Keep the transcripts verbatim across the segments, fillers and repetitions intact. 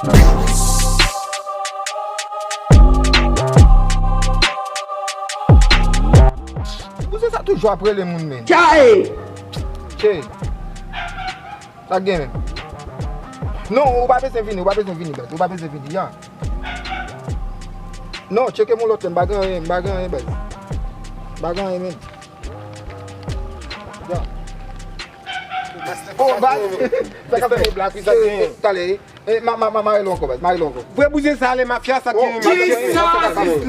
Bouzen sa toujou ap rele moun, men. Tchae! Che. Sa k gen, men? Non, ou pa bezwen vini, ou pa bezwen vini, baz. Ou pa bezwen vini, ya. Non, tcheke m yon lòt lè, m pa gen anyen, m pa gen anyen, baz. M pa gen anyen, men. Ya. Oh, baz. Sa k ap fèt? Talè. Eh, ma, ma, ma, mare l ankò, baz, mare l ankò. Vre bouzen sa ale mafya, sa k genyen, mafya. Jesus is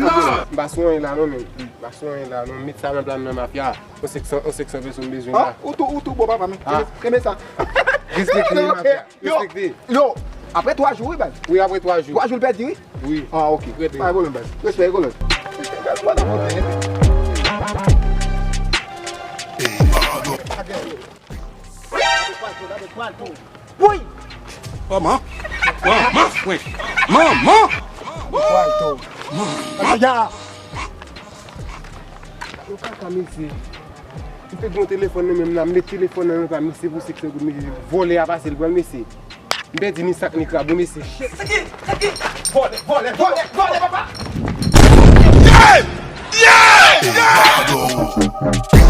Lord! M pa sou anyen la non, men. M pa sou anyen la non. Met sa nan plan nan, mafya. On sèk san, on sèk san peso m bezwen la. Ou tou, ou tou bon, papa, men. Renmen sa. Respekte, mafya. Yo, respekte. Yo, apre twa jou, wi, baz. Wi, apre twa jou. Twa jou l pèdi, wi. Wi. Ah, ok. Pa gen pwoblèm, baz. Respè, kolonèl. Woy! Manman! Manman! Manman! Aya! Yo kaka, mesye. M te gen yon telefòn nan men m la, m met telefòn nan nan ta mesye pou sèk san goud, mesye. Vòlè a pase l pran l, mesye. M pèdi ni sak ni krab, wi, mesye. Shit. Sèki, sèki. Vòlè, vòlè, vòlè, vòlè, papa. Yeah! Yeah! Yeah!